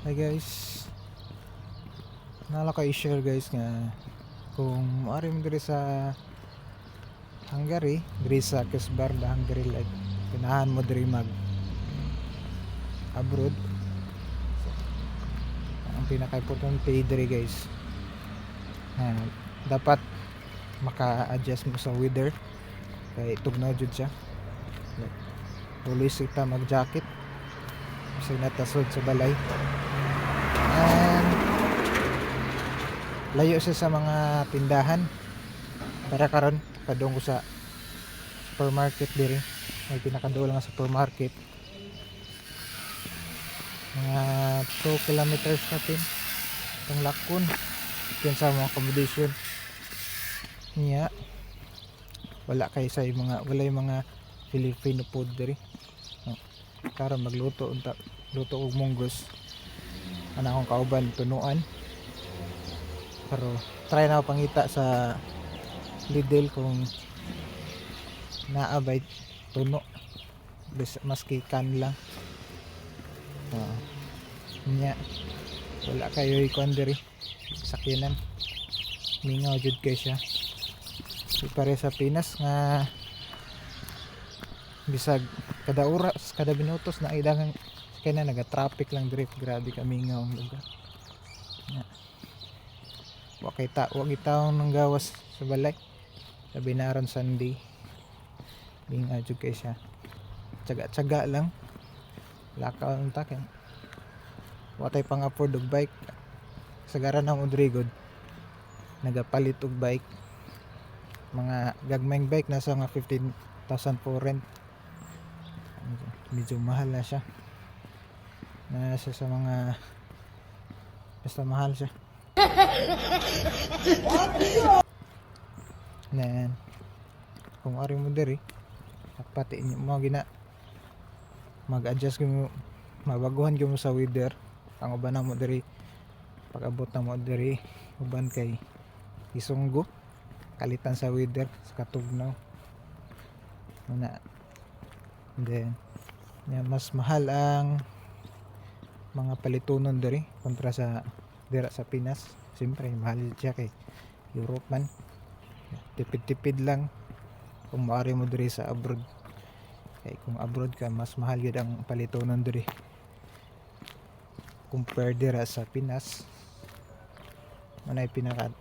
Hi guys. Naa lang ko i-share, guys, nga kung moari mo diri sa Hungary, diri sa Kisvarda, Hungary, like ganahan mo diri mag abroad. So, ang pinaka-importante diri, guys, na dapat maka-adjust mo sa weather kay tugnaw jud siya. Like, tuloy kita mag-jacket kasi natasod sa balay. And layo siya sa mga tindahan. Para karon padung ko sa supermarket diri. May pinakaduol nga supermarket. Mga 2 kilometers na itong lakon. Yan sa mga accommodation. Niya wala kay sa mga, wala yung mga Filipino food diri. No. Karon magluto unta, luto og munggos. Ana akong kauban tunuan. Pero try na ako pangita sa Lidl kung naa bay tuno. Maski can lang. Oo. Nya wala kayo ikuan diri, sakyanan. Mingaw jud kay siya. Di pare sa Pinas nga bisag kada oras, kada minutos na idangang sakyanan, naga-traffic lang diri. Grabe ka mingaw ang lugar. Nya. Wa kay ta, wa gitawong nang gawas sa balay. Sabi na aron Sunday. Mingaw jud kay siya. Tsaga-tsaga lang. Lakaw ang ta kay wa tay pang afford og bike. Sagaran ang diri gud nagapalit og bike. Mga gagmayng bike nasa mga 15,000 forint. Medyo mahal na siya. Nasa sa mga, basta mahal siya. Then, kung ari mo diri, pati inyo mo gina mag-adjust mo, mabaguhan gyud mo sa weather. Ang uban na mo diri, pag-abot na mo diri, uban kay isunggo kalitan sa weather sa katugnaw na. Then yeah, mas mahal ang mga palitunon diri kontra sa dira sa Pinas. Siyempre mahal siya kay Europe man. Tipid-tipid lang kung maari mo diri sa abroad kay kung abroad ka, mas mahal gyud ang palitunon diri compare dira sa Pinas. Manay pinaka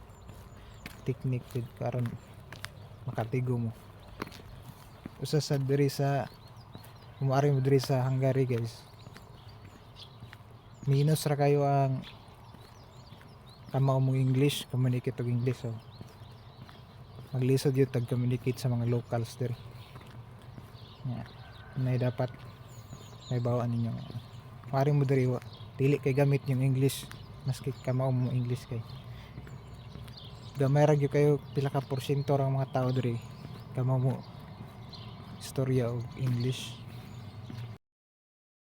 technique jud karon makatigo mo. Usa sa diri sa, kung maari mo diri sa Hungary, guys, minus ra kayo ang kamao mong English, communicate og English. So maglisod yun tag communicate sa mga locals diri. Yeah. Nay dapat may bawaan ninyo, maari mo diri, dili kay gamit yung English maski kamao mo English kay gamay ra gyud kayo. Pila ka porsyento ra ang mga tao diri kamao mo istorya og English.